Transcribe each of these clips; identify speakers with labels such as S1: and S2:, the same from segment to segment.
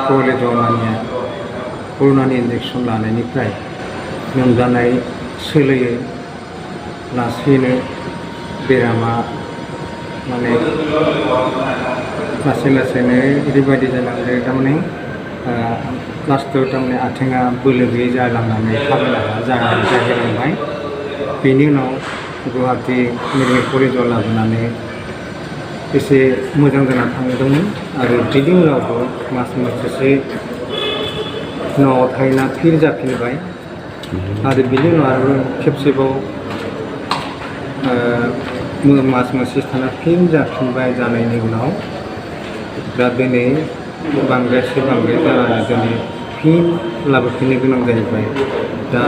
S1: कलेजाव मानिया कर'नानि इन्जेकसन लानायनिफ्राय लोमजानाय सोलोयो लासैनो बेरामा माने लासै लासैनो ओरैबायदि जालांदो थारमाने लास्टआव थारमाने आथिङा बोलो गैयै जालांनानै थाबायनो हाया जाहैलांबाय। बेनि उनाव गुवाहाटि मेडिकेल कलेजाव लाबोनानै एसे मोजां जाना थांदोंमोन आरो बिनि उनावबो मास मोनसेसो न'आव थाहैना फिर जाफिनबाय आरो बिनि उनाव आरो खेबसेबाव मास मोनसे थाना फिन जाफिनबाय। जानायनि उनाव दा दिनै बांद्रायसो बांद्राय जानानै दिनै फिन लाबोफिननो गोनां जाहैबाय। दा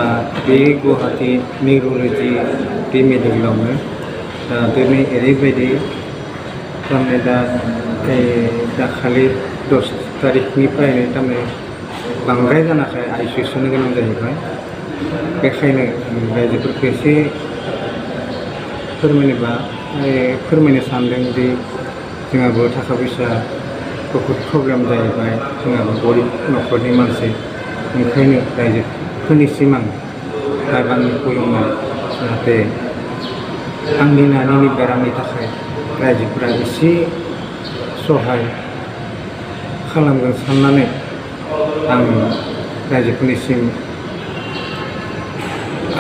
S1: बे गुवाहाटि निउर'लजि बे मेडिकेलावनो दा दिनै ओरैबायदि थारमाने दाखालि 10 तारिखनिफ्रायनो थारमाने बांद्राय जानायखाय आइसिइउ सोनो गोनां जाहैबाय। बेखायनो रायजोफोरखौ एसे फोरमायनो सानदों दि जोंहाबो थाखा फैसा बहुद प्रब्लेम जाहैबाय, जोंहाबो गरिब न'खरनि मानसि। ओंखायनो रायजोफोरनिसिम आं आंनि खुलुमनाय जाहाथे आंनि नानिनि बेरामनि थाखाय रायजोफोरा एसे सहाय खालामगोन साननानै आं रायजोफोरनिसिम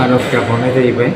S1: आर'ज गाबहरनाय जाहैबाय।